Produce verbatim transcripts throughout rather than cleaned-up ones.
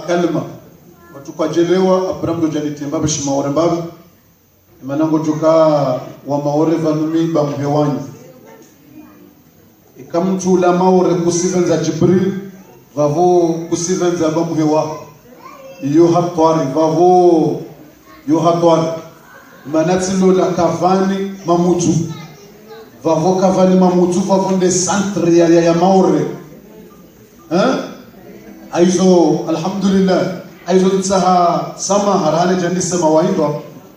Kalima. Watru kwadjelewa, Abraham ndo djanitemba, be shi Maore mbapvi. Mana ngodjoka wa Maore pvanu mi ba mhewanyu. Eka mtru ula Maore kusipvendza Djibril, pvapvo kusipvendza ba mhewa. Iyo hatwari, pvapvo iyo hatwari. Mana tsi lola Kavani Mamutsu. Pvapvo Kavani Mamutsu, pvapvo nde centre ya, ya, ya Maore. Hein? Hayizo, alhamdulillah. Hayizo ntsaha samaha rahana djandise mawaidha.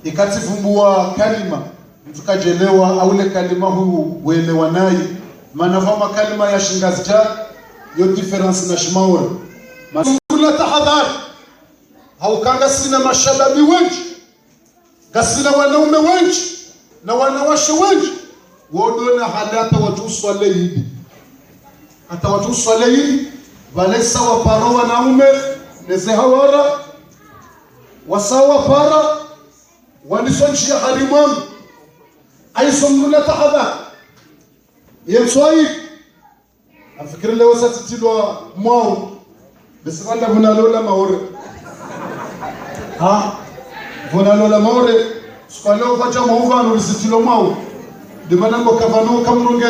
Eka tsivumbuwa kalima, mtru kadjelewa, au le kalima hu welewa nayi. Mana pvwa makalima ya Shingazidja, yo différence na Shimaore. Mas-, kuna tahadhari. Hauka ngasina mashababi wendji. Ngasina wanaume wendji, na wanawashe wendji, wodona hali hata watru uswali idi. Hata watru uswali idi, pvalesa waparo wanaume, neze hawara, wasa wapara, waniso ndziya harimwa. Hayizo mdru na tahadhari. Ye ntsu ayi. Nafikiri leo sa tsitilwa mwau. Be si pvanda pvuna lola Maore. Ha? Pvuna lola Maore. Sukwa leo pvadja mwau pvanu risitilwa mwau. Ndemana ngo kavano kamrunge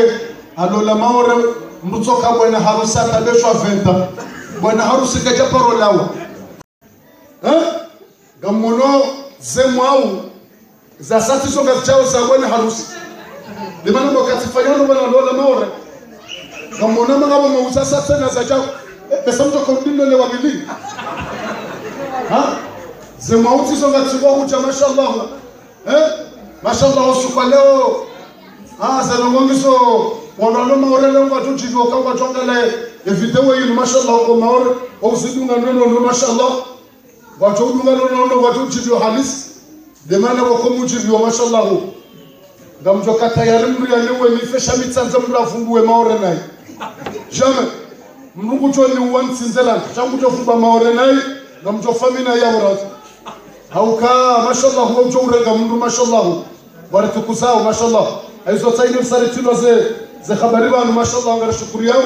alola Maore. Mrutso ka bwana harusi atabeshwa venta. Bwana harusi kadja paro lawa. Eh? Ngamono ze mwau za sati zo ngazidjao za bwana harusi. Ndemana wakati fanyano bwana lola Maore. Ngamono manga bo mwau za sati na zadjao. Eh, pesa mtru ko ndilo le wamili. Ha? Ze mwau tsi zo ngazidjao hudja, mashallah. Eh? Mashallah, usiku wa leo. Ah, ze ndrongoo ngizo, wandru walo Maore leo ngwadjo djipviwa, ka ngwadjo angaliya ye video yinu, mashallah, ko Maore, uzidunga nono, no, mashallah. Ngwadjo udunga nono, no, ngwadjo djipviwa halisi. Ndemana wako mdjipviwa, mashallah. Ngamdjo ka tayari mdru yalewe mife sha mitsandza mdru avumbuwe Maore nayi. Jamais. Mdru kudjo ni uwa ntsindze langa. Sha ngudjo vumba Maore nayi, ngamdjo fa mi nayi ya muratu. Hauka, mashallah, huwa udjo urenga mdru, mashallah. Waritukuzao, mashallah. Hayizo tsayi ne msari tilo ze, ze habari pvanu, mashallah, ngarishukuriyao.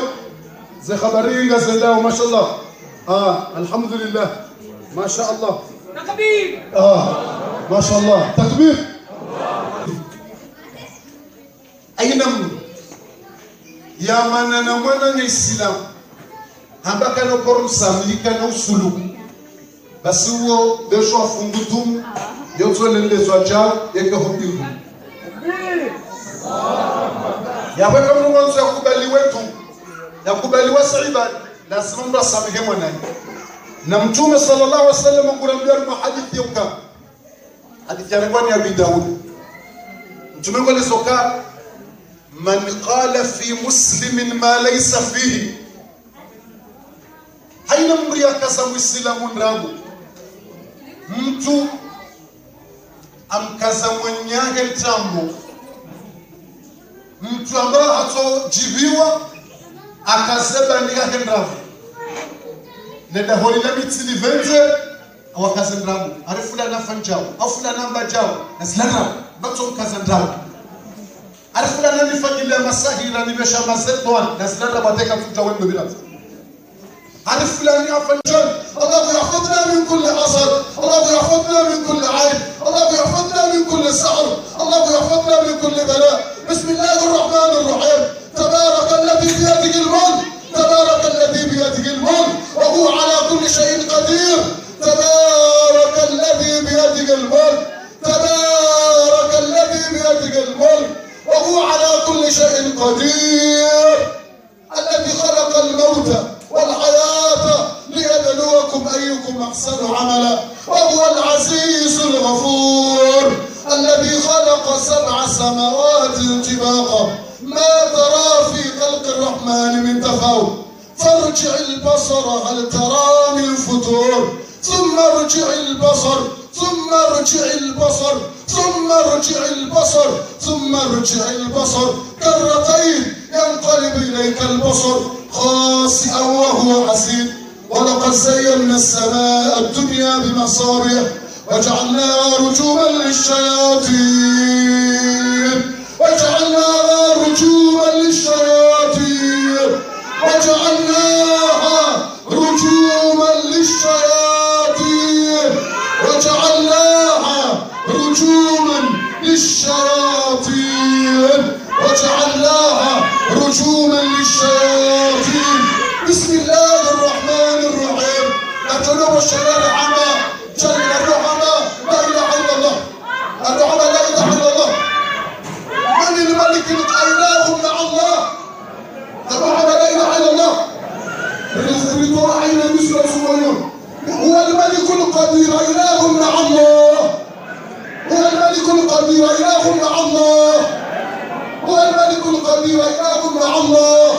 Ze habari ngazendao, mashallah. Ah, alhamdulillah. Mashallah. Takbir. Ah, mashallah. Takbir. Hayina mdru yamanana mwananya Isilamu, hamba kana ukoro msamilika na usuluku. Basi uwo besho afungu tumu, yotso lelezwa djao, yeke ho mbingu. Yapvo eka mdru ngwandzo yakubaliwe tu, yakubaliwa sa ibada, lazima mdru asamihe mwananya. Na Mtrume swallallahu alayhi wasallam ngurambiyao harumwa hadisi yoka, hadisi yarengwa ni Abi Dawud. Mtrume ngwelezo ka, "Man qala fi muslimin ma laysa fihi." Hayina mdru yakaza Mwisilamu ndrabo. Mtru amkaza mwananyahe ndrabo. Mtru amba hatso djipviwa, akaze bani yahe ndrabo. Nenda holi la mitsili pvendze, awakaze ndrabo. Hari fulani afanya djao, au fulani amba djao, na zila ndrabo, batso mkaza ndrabo. Hari fulani nifanyiliya masahira, nibesha mazetwani, na zila ndrabo ateka mfuta wendo bilatsi. Hari fulani afanya djao. الله يحفظنا من كل حسد، الله يحفظنا من كل عين، الله يحفظنا من كل سحر، الله يحفظنا من كل بلاء. بسم الله الرحمن الرحيم. تبارك الذي بيده الملك، تبارك الذي بيده الملك، وهو على كل شيء قدير. تبارك الذي بيده الملك، تبارك الذي بيده الملك، وهو على كل شيء قدير. الذي خلق الموت والحياة ليبلوكم أيكم أحسن عملا وهو العزيز الغفور. الذي خلق سبع سماوات طباقا ما ترى في خلق الرحمن من تفاوت فارجع البصر هل ترى من فطور ثم ارجع البصر ثم ارجع البصر ثم ارجع البصر ثم ارجع البصر كرتين ينقلب إليك البصر خاسئا وهو حسير. ولقد زينا السماء الدنيا بمصابيح وجعلناها رجوما للشياطين. وجعلناها رجوما للشياطين. وجعلناها رجوما للشياطين. وجعلناها رجوما للشياطين. وجعلناها رجوما للشياطين. بسم الله الرحمن الرحيم. أتلو الشرع عما جل الرحمة. لا إله إلا الله. الرحمة لا إله إلا الله. من الملك؟ إله مع الله. الرحمة لا إله إلا الله. الرزق بالقرآن مثل سميون. هو الملك القدير، إله مع الله. هو الملك القدير، إله مع الله. هو الملك القدير، إله مع الله.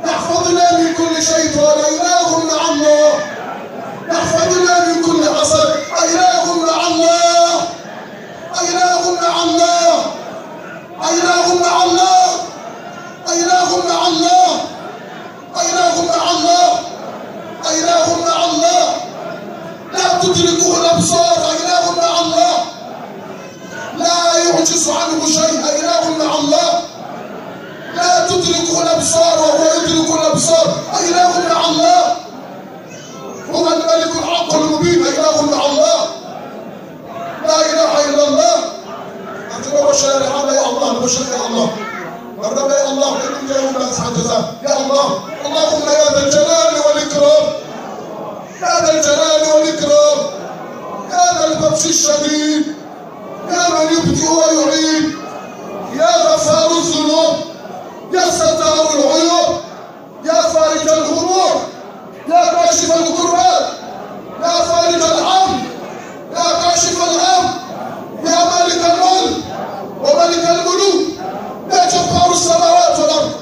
احفظنا من كل شيطان، إله مع الله. احفظنا من كل حسد، إله مع الله. إله مع الله. إله مع الله. إله مع الله. إله مع الله. إله مع الله. لا تدركه الأبصار، إله مع الله. لا يعجز عنه شيء، إله مع الله. لا تدركه الأبصار وهو يدرك الأبصار، إله مع الله. هو الملك الحق المبين، إله مع الله. لا إله إلا الله. أنت بشر هذا يا الله، بشر يا الله. الرب يا الله، يا الله. يا الله، اللهم يا ذا الجلال والإكرام. يا ذا الجلال والإكرام. يا ذا البطش الشديد. يا من يبدئ ويعيد. يا غفار الذنوب. يا ستار العيوب. يا فارج الهموم، يا كاشف الكربات، يا فارج الهم، يا كاشف الهم، يا مالك الملك وملك الملوك، يا جبار السماوات والأرض،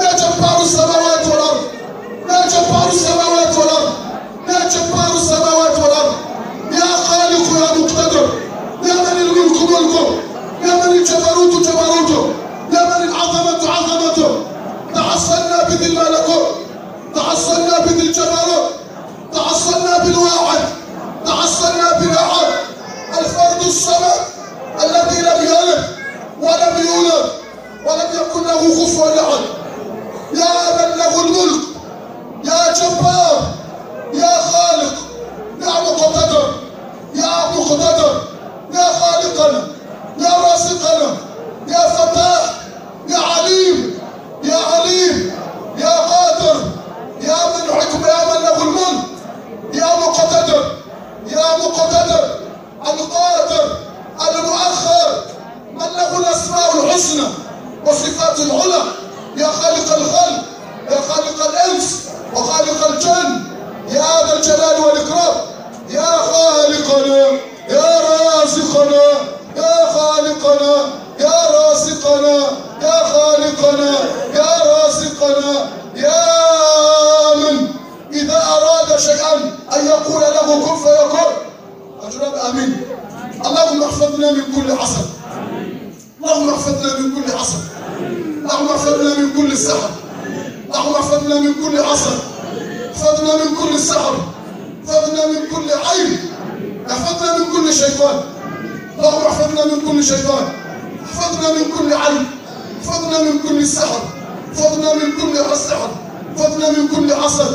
يا جبار السماوات والأرض، يا جبار السماوات والأرض، يا جبار السماوات والأرض، يا خالق يا مقتدر، يا من الملك ملكه، يا من الجبروت جبروته، يا من العظمة عظمته. تحصنا بذي الملكوت، تحصنا بذي الجبروت، تحصنا بالواحد، تحصنا بالأحد، الفرد الصمد الذي لم يلد ولم يولد ولم يكن له كفوا أحد. يا من له الملك، يا جبار، يا خالق، يا مقتدر، يا مقتدر، يا خالقنا، يا رازقنا، يا فتاح، يا عليم، يا عليم، يا قادر، يا من حكم، يا من له الملك، يا مقتدر، يا مقتدر، القادر، المؤخر، من له الأسماء الحسنى والصفات العلى، يا خالق الخلق، يا خالق الإنس وخالق الجن، يا ذا الجلال والإكرام، يا خالقنا، يا رازقنا، يا خالقنا، يا رازقنا، يا خالقنا، يا رازقنا، يا من إذا أراد شيئا أن يقول له كن فيكون. أجل آمين. اللهم احفظنا من كل حسد. اللهم احفظنا من كل حسد. اللهم احفظنا من كل سحر. اللهم احفظنا من كل حسد. احفظنا من كل سحر. احفظنا من كل عين. احفظنا من كل شيطان. اللهم احفظنا من كل شيطان. احفظنا من كل عين. احفظنا من كل سحر. احفظنا من كل سحر. احفظنا من كل حسد.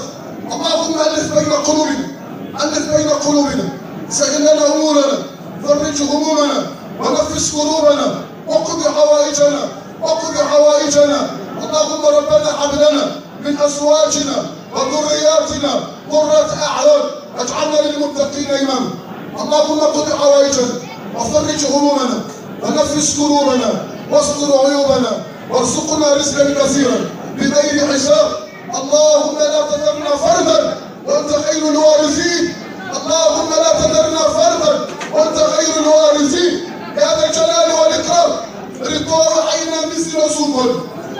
اللهم ألف بين قلوبنا. ألف بين قلوبنا. سهل لنا أمورنا. فرج همومنا. ونفس كروبنا. واقض حوائجنا. واقض حوائجنا. اللهم ربنا هب لنا من أزواجنا وذرياتنا قرة أعين واجعلنا للمتقين إماما. اللهم اقض حوائجنا وفرج همومنا ونفس كروبنا واستر عيوبنا وارزقنا رزقا كثيرا بغير حساب. اللهم لا تذرنا فردا وأنت خير الوارثين. اللهم لا تذرنا فردا وأنت خير الوارثين. يا ذا الجلال والإكرام. Ritowe hayina mbi zilo sungoni.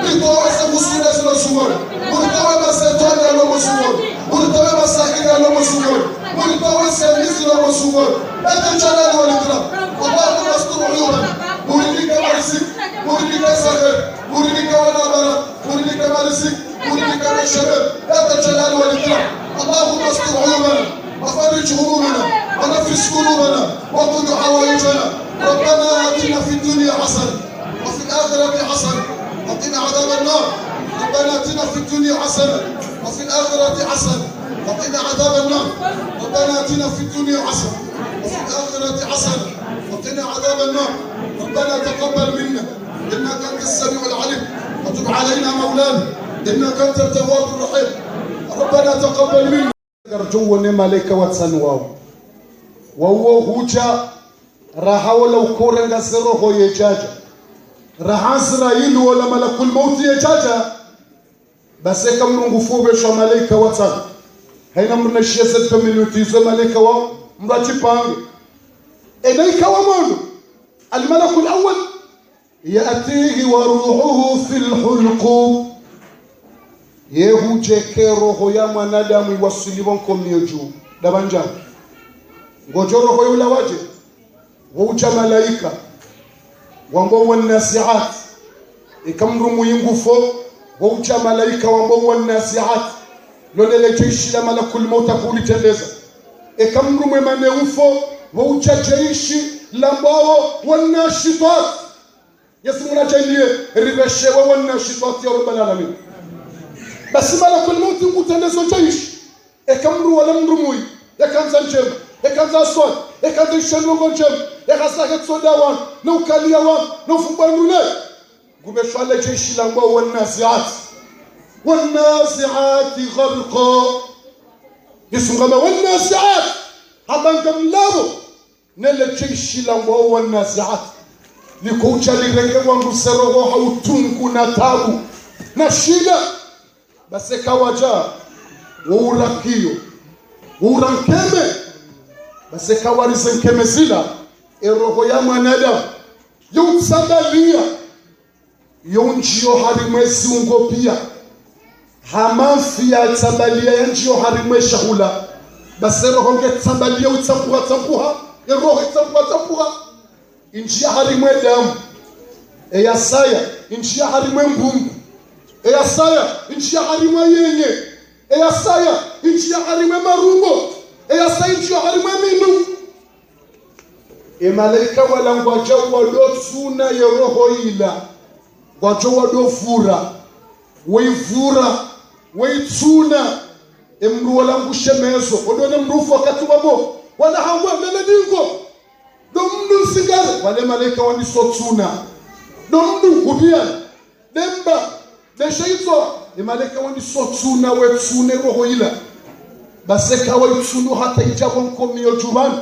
Ritowe ze husuna zilo sungoni. Uritowe mashetwani yalo mosungoni. Uritowe masahiri yalo mosungoni. Uritowe ze mbi zilo mosungoni. Ya ذا الجلال والإكرام. اللهم استر عيوبنا. Urinike mariziki. Urinike saheri. Urinike wana bana. Urinike وارزق ولدك الشباب يا ذا الجلال والإكرام. اللهم استر عيوبنا وفرج همومنا ونفس كروبنا واقض حوائجنا. ربنا آتنا في الدنيا حسنة وفي الآخرة حسنة وقنا عذاب النار. ربنا آتنا في الدنيا حسنة وفي الآخرة حسنة وقنا عذاب النار. ربنا آتنا في الدنيا حسنة وفي الآخرة حسنة وقنا عذاب النار. ربنا تقبل منا إنك أنت السميع العليم وتب علينا مولانا إنك أنت التواب الرحيم. ربنا تقبل منا. Ngarijo wone malaika watsanu wawo. Wawo hudja raha wola ukorenga ze roho yedjadja. Raha Azraili wola malakul mauti yedjadja. Basi eka mdru ngufu ubeshwa malaika watsanu. Haina mdru na shiya ze deux minutes izo malaika wawo, mdru atsipange. Ena ika wa mwando. Al malakul awwal. يأتيه وروحه في الحلقوم. Ye hudja eka roho ya mwanadamu iwaswili pvo nkomiyo dju. Dabandja. Ngodjo roho yula wadje. Wo udja malaika. Wambwao wan naziat. Eka mdru mwi ngufu. Wo udja malaika wambwao wan naziat. Lolele jeshi la malakul mauti kulitendeza. Eka mdru mwema ne ufu. Wo udja jeshi lambwao wan nashitat. Yesu mwana jaliye, ribeshewe wan nashitat ya Rabbal Alamin. Basi malakul mauti ngutendezo jeshi. Eka mdru wola mdru mwi, eka handza ndjema, eka handza swali, eka handza ishe ndrongo ndjema, eka handza hetso dawa, na ukaliya wa, na ufumbwa ndrule. Ngubeshwa le jeshi lambwao wan naziat. Wan naziat gharqa. Yesu ngamba wan naziat. Hamba ngamlapvo. Nele jeshi lambwao wan naziat. Liko udja lirenge wandru ze roho ha utungu na tabu. Na shida. Basi eka wadja. Wo urakiyo. Wo urankeme. Basi eka warize nkeme zila. E roho ya mwanadamu. Yo utsambaliya. Yo ndjiyo harimwa e ziungo piya. Hama mfi ya tsambaliya ya ndjiyo harimwa e shahula. Basi e roho nge tsambaliya utsambuha tsambuha. E roho itsambuha tsambuha. Indjiya harimwa e damu. E ya saya, indjiya harimwa e mbumbu. E ya saya, indjiya harimwa e yenye. E ya saya, indjiya harimwa e marumbo. E ya saya, indjiya harimwa e minu. E malaika wala ngwadjao wado tsuna ye roho ila. Ngwadjao wado vura. Wei vura. Wei tsuna. E mdru wala ngushemezo. Odo ne mdru ufu wakati wabo. Wala hangwe mele dingo. Do mdru nsingare. Wale malaika wandiso tsuna. Do mdru hupviana. Demba, desheitso, e malaika wandiso tsuna we tsune roho ila. Basi eka wa itsunu hata idja pvo nkomiyo djupvani.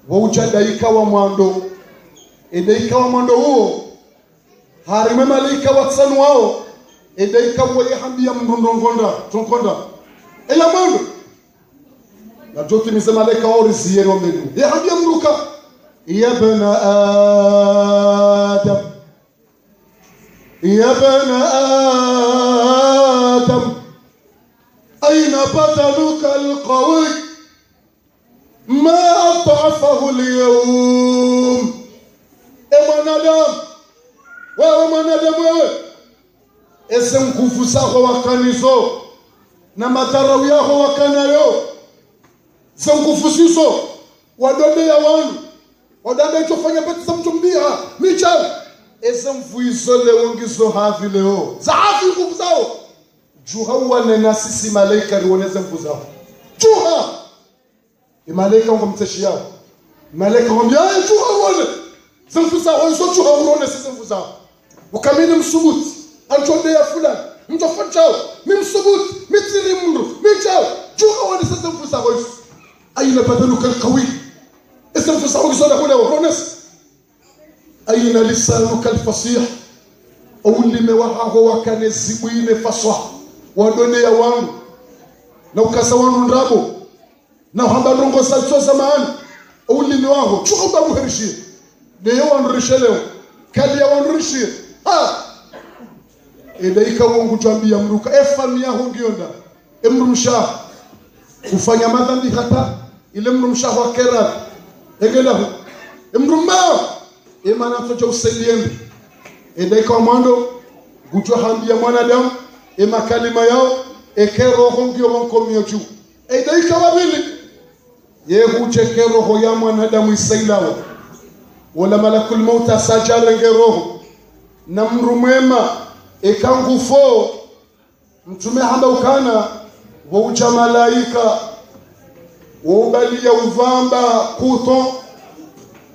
Wo udja daika wa mwando. E daika wa mwando uwo. Harimwa e malaika watsanu wawo. E daika uwo ye hambiya mdru ndrongo nda, ndrongo nda. E ya mwando. Ngadjo timize malaika wawo riziye ro mbeli. Ye hambiya mdru ka. يا ابن آدم يا ابن آدم أين بدنك القوي ما أضعفه اليوم. E mwanadamu, wewe mwanadamu wewe, eze nguvu zaho wakanazo, na madharau yaho wakanayo, ze nguvu zizo, wadondeya wanu, wadondeya itsofanya pete za mdjombiha, midjau. Eze nvu izo leo ngizo havi leo. Za havi nguvu zaho. Djuha uwane na sisi malaika riwone ze nvu zaho. Djuha. E malaika ngomtseshiyao. Malaika ngomwambiya, "Aye, djuha uwane. Ze nvu zaho izo djuha uronese ze nvu zaho." Uka mi ni msubuti, antsondeya fulani, mtsofa ndjau, mi msubuti, mi tsiri mdru, mi ndjau, djuha uwane ze nvu zaho izo. أين بدنك القوي. Eze nvu zaho izo nda hule uronese. أين لسانك الفصيح. O ulime wahaho wakana zibwi ne faswaha. Wadondeya wanu. Na ukaza wanu ndrabo. Na uhamba ndrongo za tso za maana. O ulime waho. Djuha ubabu herishiye. Deyo wanu risheleo. Kaliya wanu rishiye. Ha! E daika wo ngudjwambiya mdru ka. E famiyi yaho ngiyo nda. E mdrumshe waho. Ufanya madhambi hata. Ile mdrumshe waho akera. Engela hu. E mdrume waho. E mana tsodja useliende. E daika wa mwando. Ngudjo hambiya mwanadamu. Emakalima yao, eka eroho ngiyo pvo nkomiyo dju. Edaika wa pvili, yehudja eka eroho ya mwanadamu isa ilawa. Wola malakul mauti asadja arenge roho. Na mndru mwema, eka ngufo, Mtrume hamba ukana, woudja malaika, woubaliya upvamba coton,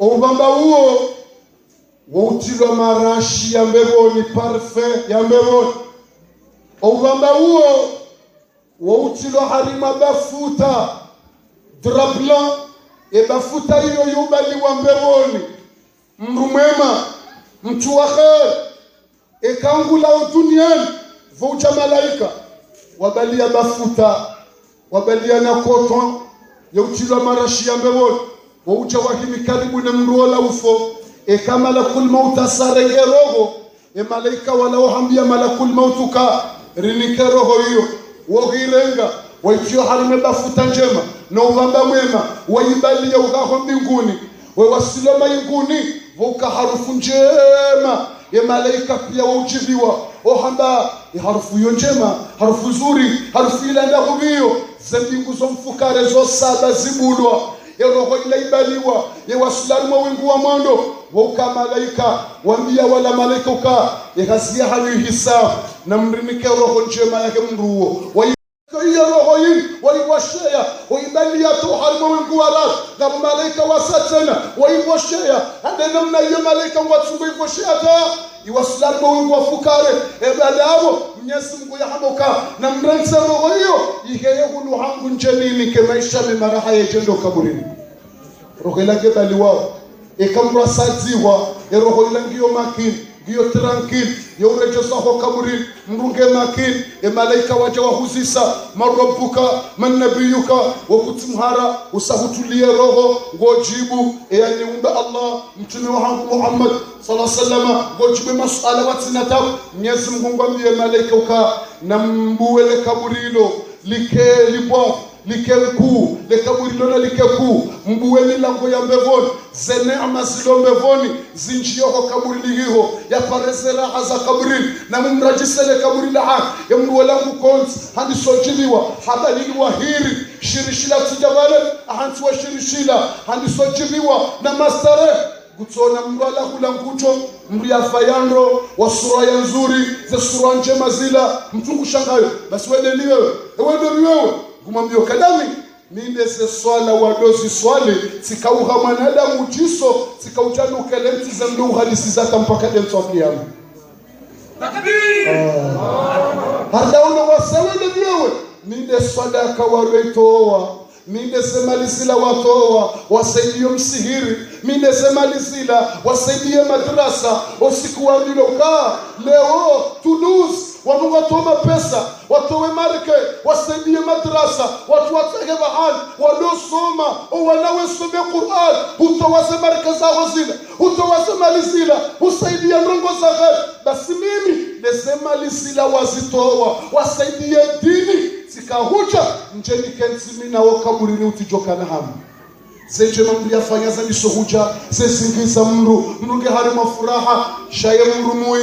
oupvamba uwo, woutrilwa marashi ya mbepvoni, parfum ya mbepvoni. Oupvamba uwo, woutrilwa harimwa bafuta, drap blanc, ebafuta iyo youbaliwa mbepvoni. Mndru mwema, mtru wa kheri, eka ngulawo duniyani, pvoudja malaika, wabaliya bafuta, wabaliya na coton, youtrilwa marashi ya mbepvoni, woudja wahimi karibu ne mndru wola ufo, eka malakul mauti asarenge roho, emalaika wala wohambiya malakul mauti uka, rinike roho iyo, wohirenga, waitria harimwa ebafuta ndjema, no upvamba mwema, waibaliya ukaho mbinguni, wewasili mayinguni, pvouka harufu ndjema, emalaika piya woudjiviwa, ohamba, eharufu iyo ndjema, harufu ndzuri, harufu ila ndahupviyo, zembingu zo mfukare zo saba zibulwa, eroho ila ibaliwa, yewasili harimwa wingu wa mwando, pvouka malaika, wambiya wala malaika uka, ehazi yahanyu ihisa, na mrinike roho ndjema yahe mndru uwo. Wa- Iyo roho yinu, waipvosheya, waibaliya to harimwa wingu wa raru, ngapvo malaika wasa tsena, waipvosheya, hande namna iyo malaika ngwatsungo ipvosheya ta, iwasili harimwa wingu wa fukare, ebala apvo, Mnyezi Mungu yahamba uka, na mrantse roho iyo, iheye hunu hangu ndjeni nike maesha mema raha yedje ndo kaburini. Roho ila ngebaliwao. Eka mndru asadzihwa, eroho ila ngiyo makini, ngiyo tranquille, yo uredjezwa ho kaburini, mndru nge makini, emalaika wadja wahuzisa, "Man rabbuka, man nabiyuka," wakutsi mhara, usa hutuliye roho, ngodjibu, "Eyaniumba Allah, mtrume wahangu Muhammad, swalla Allahu alayhi wasallam," ngodjibu emasuala watsina tabu, Mnyezi Mungu ngwambiye emalaika uka, na mbuwe le kaburi ilo, like libwafu, like nkuu, le kaburi lona like kuu, mbuwe milango ya mbepvoni, ze neema zilo mbepvoni, zindjiyo ho kaburi lihiho, yapare ze raha za kaburini, na mumradjise le kaburi lahahe, emndru wola ngu kontsi, handisa udjiviwa, habalilwa hiri, shirishila tsidja pvale, ahantsiwa shirishila, handisa udjiviwa, na mastarehe, Kutsona mndru ala hula ngutso, mndru yafa ya ndro, wa sura ya ndzuri, ze sura ndjema zila, mndru ngushangayo. Basi wende ni wewe, ewe ndo ni wewe. Ngumwambiyo kadami, mi nde ze swala wado ziswali, tsika uha mwanadamu djiso, tsika udja nukele ntsi ze ndo uhalisiza hata mpaka nde ntsu ya kiyama. Takbir! Ah. Harda uno wasa wende ni wewe, mi nde swadaka wado itowa. Mi nde ze mali zila watowa, wasaidiye msihiri. Mi nde ze mali zila, wasaidiye madrasa. Osiku wa lilo ka, leo, Toulouse, wanu watowa mapesa, watowe marke, wasaidiye madrasa, wandru watsahe pvahanu, wado soma, owana wasome Qur'an, hutowa ze marke zaho zila, hutowa ze mali zila, husaidiya ndrongo za kheri. Basi mimi, nde ze mali zila wazitowa, wasaidiye dini, tsika hudja, ndje nikentsi mi nawe kaburini utsidjo kana hamu. Ze ndjema mndru yafanya zandiso hudja, ze zingiza mndru, mndru nge harimwa furaha, sha ye mndru mwi,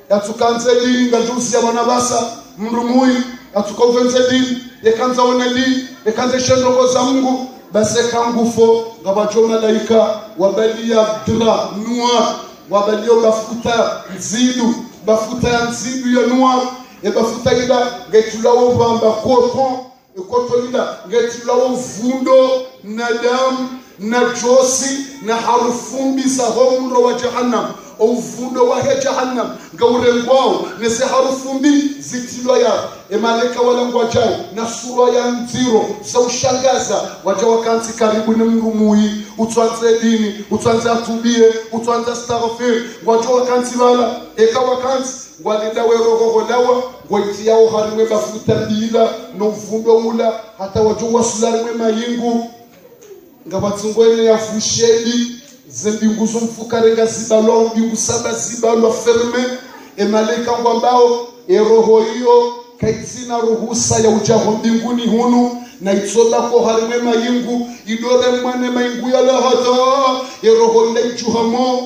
yatsukandze dini, ngandjuzi ya wana pvasa, mndru mwi, yatsuka upvendze dini, yekandza wone dini, yekandze she ndrongo za Mungu, basi eka ngufo, ngapvadjo malaika, wabaliya drap noir, wabaliya bafuta ndzidu, bafuta ya ndzidu ya noir, ye bafuta ila ngetrilwawo pvamba coton, ye coton ila ngetrilwawo uvundo na damu na djosi na harufu mbi za ho mro wa Jahannam. O uvundo wahe Jahannam ngaurengwawo ne ze harufu mbi zitrilwa ya. Ye malaika wala ngwadjao na sura ya ndziro za ushangaza, wadja wakantsi karibu ne mndru mwi, utswandze dini, utswandze atubiye, utswandze astaghfir, ngwadjo wakantsi pvala, eka wakantsi, ngwalindao ye roho holawa, ngwaitriyao harimwa ye bafuta lila, no uvundo ula, hata wadjo wasula harimwa ye mayingu. Ngapvatsi ngwene ya vushedi, ze mbingu zo mfukare ngazibalwa, mbingu saba zibalwa fermé, ye malaika ngwambao, ye roho iyo, kaitsina ruhusa ya udja ho mbinguni hunu, na itsobakwa harimwa ye mayingu, idore mwane mayingu yala hata, ye roho ila idjuha mo.